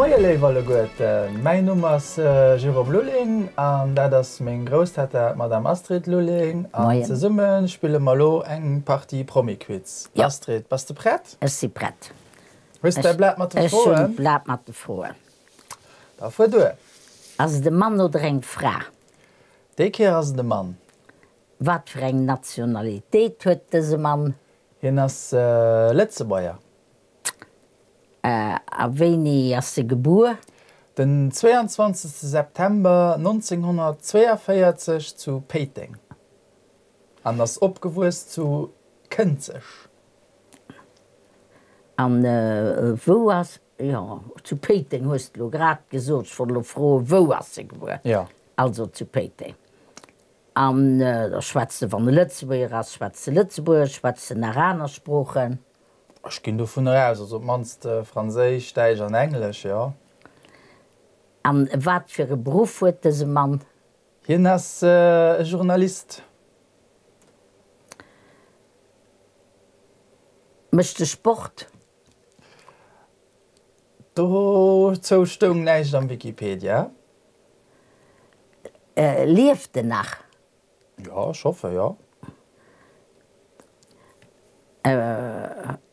Moie léif alleguerten, mäin Numm ass Jérôme Lulling an dat ass meng Grousstatta d'Madame Astrid Lulling an zesumme spille mer lo eng Partie Promi-Quiz. Astrid, bass de prett? Ech si prett. Hues de däi Blat mat de Froen? Ech hunn d'Blat mat de Froen. Da fuer duer. Ass et e Mann oder eng Fra? Déi Kéier ass et e Mann. Wat fir eng Nationalitéit huet dëse Mann? Hien ass Lëtzebuerger. A wéini ass e gebuer? Den 22 September 1942 zu Péiteng an ass opgewuess zu Kënzeg. An wou ass, jo, zu Péiteng hues de elo grad gesot, ech wollt elo froen, wou ass e gebuer? Jo. Also zu Péiteng. An da schwätzt e, wann e Lëtzebuerger ass, schwätzt e Lëtzebuergesch, schwätzt en nach aner Sproochen? Ech ginn dovunner aus, also op d'mannst Franséisch, Däitsch an Englesch, jo. An wat fir e Beruff huet dëse Mann? Hien ass e Journalist. Mécht e Sport? Dozou stoung näischt am Wikipedia. Lieft en nach? Jo, ech hoffe jo.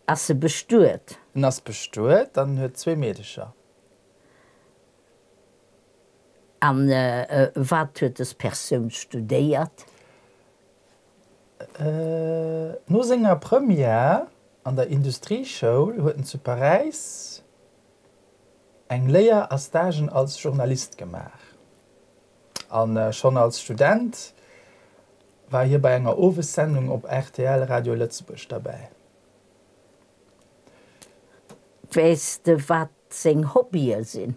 Ass e bestuet? En ass bestuet an huet zwee Meedecher. A wat huet dës Persoun studéiert? No senger Première an der Industrieschoul huet en zu Paräis eng Léier a Stagen als Journalist gemaach. A schonn als Student war hie bei enger Owessendung op rtl Radio Lëtzebuerg derbäi. Weess de wat seng Hobbye sinn?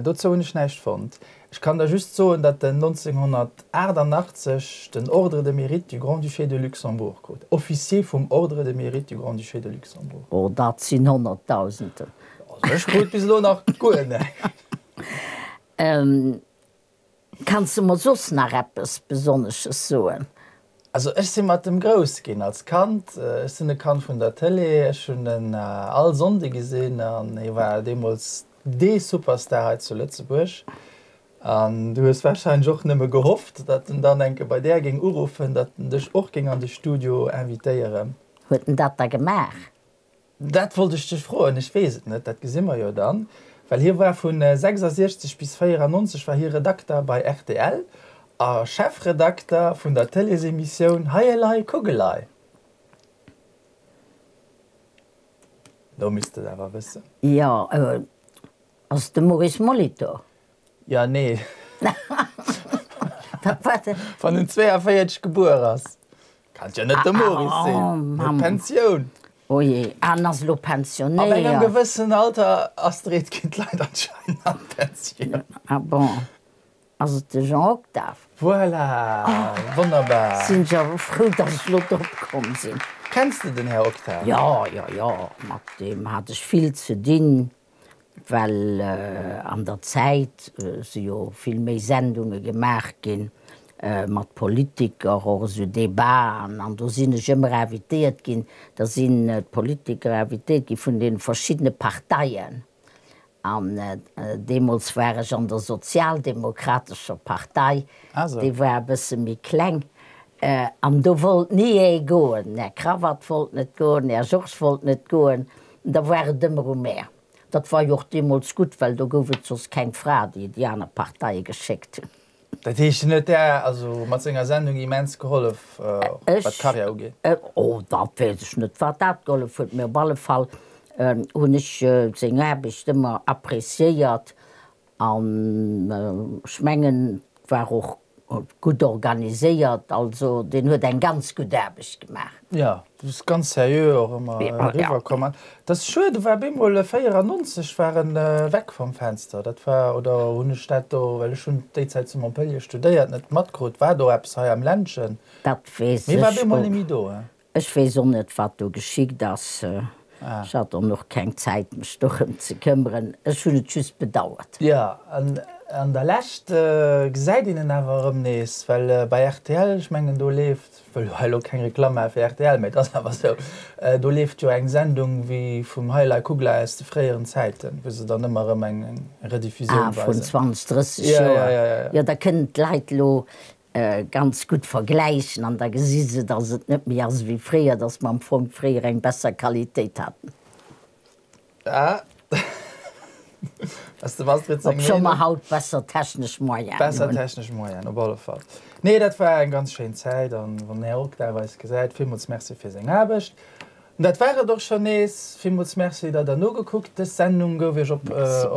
Dozou hunn ech näischt fonnt. Ech kann der just soen, datt en 1988 den Ordre de Mérite du Grand-Duché de Luxembourg krut, Officier vum Ordre de Mérite du Grand-Duché de Luxembourg. Oh, dat sinn Honnertdausenden. Also ech krut bis elo nach guer näischt. Kanns de mer soss nach eppes Besonnesches soen? Also ech si mat em grouss ginn als Kand. Ech sinn e Kand vun der Tëlee. Ech hunn en all Sonnde gesinn an hie war deemools dee Superstar hei zu Lëtzebuerg. An du hues warscheinlech och nëmme gehofft, datt en dann enke bei där géing uruffen, datt en dech och géing an de Studio invitéieren. Huet en dat da gemaach? Dat wollt ech dech froen, ech weess et net, dat gesi mer jo dann, well hie war vu 66 bis 94 war hie Redakter bei rtl a Chefredakter vun der Tëleesemissioun Hei elei kuck elei. Lo misst de et awer wëssen. Jo, ass et de Maurice Molitor? Ja, nee. Wann en 42 gebuer ass, kann et jo net de Maurice sinn. En huet Pensioun. Oh jee, ah, en ass elo pensionéiert. Ab engem gewëssen Alter, Astrid, ginn d'Leit anscheinend an d'Pensioun. Ah bon, ass et de Jean Octave? Voilà, wonnerbar. Sinn ech awer frou, datt ech elo drop komm sinn. Kenns de den Här Octave? Jo, jo, jo, mat deem hat ech vill ze dinn. Well an der Zäit si jo vill méi Sendunge gemaach gi mat Politiker, och esou Debaten, an do sinn ech ëmmer invitéiert ginn. Da sinn d'Politiker invitéiert gi vun deene verschiddene Parteien. An deemools war ech an der Sozialdemokratescher Partei, déi war e bësse méi kleng, an do wollt ni ee goen. Den Här Krawatt wollt net goen, den Här Georges wollt net goen. Da war et ëmmer um Mär. Dat war jo och deemools gutt, well do gouf et soss keng Fra, déi déi aner Parteie geschéckt hunn. Dat heescht, hien huet Där also mat senger Sendung immens gehollef, wat d'Karriär ugeet? Oh, dat weess ech net, wat dat gehollef huet, mee op alle Fall hunn ech seng Aarbecht ëmmer appréciéiert An ech mengen, et war och gutt organiséiert. Also deen huet eng ganz gutt Aarbecht gemaach. Jo, du ass ganz seriö och ëmmer eriwwer komm. An et ass schued, e war bemol 94 war en weg vom Fenster. Dat war, oder hunn ech dat do, well ech hunn déi Zäit zu Montpellier studéiert, net matkrut. War do eppes hei am Ländchen? Dat weess Mee war ech bemol och. net méi do, he? Ech weess och net, wat do geschickt ass. Ech hat och nach keng Zäit, mech dorëm ze këmmeren. Ech hunn et just bedauert. Jo, an. An der Lescht gesäit een en awer erëm nees, well bei rtl, ech mengen do leeft, wëll hei elo keng Reklamm maache fir rtl, mä et ass awer esou, do leeft jo eng Sendung wéi vum Heilei Kugler aus de fréieren Zäiten, wou se dann ëmmer erëm eng Rediffusioun weisen. Ah, vun 20, 30 Joer. Jo, da kënnen d'Leit elo ganz gutt vergläichen an da gesi se, datt et net méi ass ewéi fréier, datt mer am Fong fréier eng besser Qualitéit haten. Ah. Ass dem Astrid seng Obscho Meenung. mer haut besser technesch Moyenen Besser hunn. technesch Moyenen, op alle Fall. Nee, dat war eng ganz schéin Zäit an wann den Här Octave eis gesäit, villmools Merci fir seng Aarbecht. An dat war et och schonn nees. Villmools Merci, datt der nogekuckt. Dës Sendung gouf iech op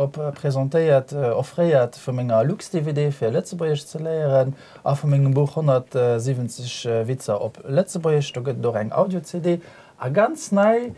op presentéiert, offréiert vu menger Lux-DVD fir Lëtzebuergesch ze léieren a vu mengem Buch 170 Witzer op Lëtzebuergesch. Do gëtt et och eng Audio-CD. A ganz nei,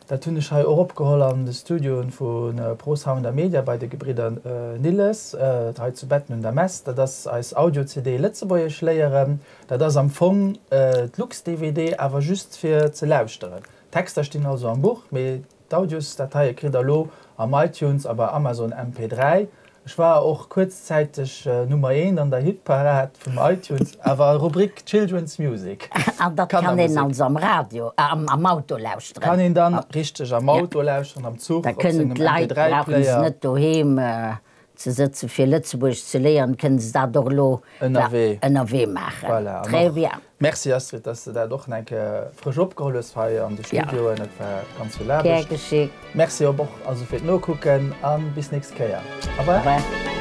Dat hunn ech hei och opgeholl an de Studioen vu ProSound a Media bei de Gebridder Nilles, hei zu Betten un der Mess. Dat ass eis Audio-CD Lëtzebuergesch léieren. Dat ass am Fong d'Lux-DVD, awer just fir ze lauschteren. D'Texter stinn also am Buch, mee d'Audiosdateie kritt der elo am iTunes a bei Amazon MP3. Ech war och kuerzzäiteg Nummer eent an der Hitparad vum iTunes, awer Rubrik Children's Music, An dat kann een also am Radio, am Auto lauschteren? Kann een dann richteg am Auto lauschteren, am Zuch, Da op kënnen sengem d'Leit, brauchen se MP3-Player. net doheem ze sëtzen fir Lëtzebuergesch ze léieren, kënnen se dat och elo Ënnerwee. ënnerwee maachen. Voilà, an Très och bien. Merci Astrid, dass de dat och nach eng Kéier frësch opgeholl hues hei an de Studioen. Et war ganz vill Gär Aarbecht. geschéckt. Merci op och also fir d'Nokucken a bis nächst Kéier. Au revoir. Au revoir.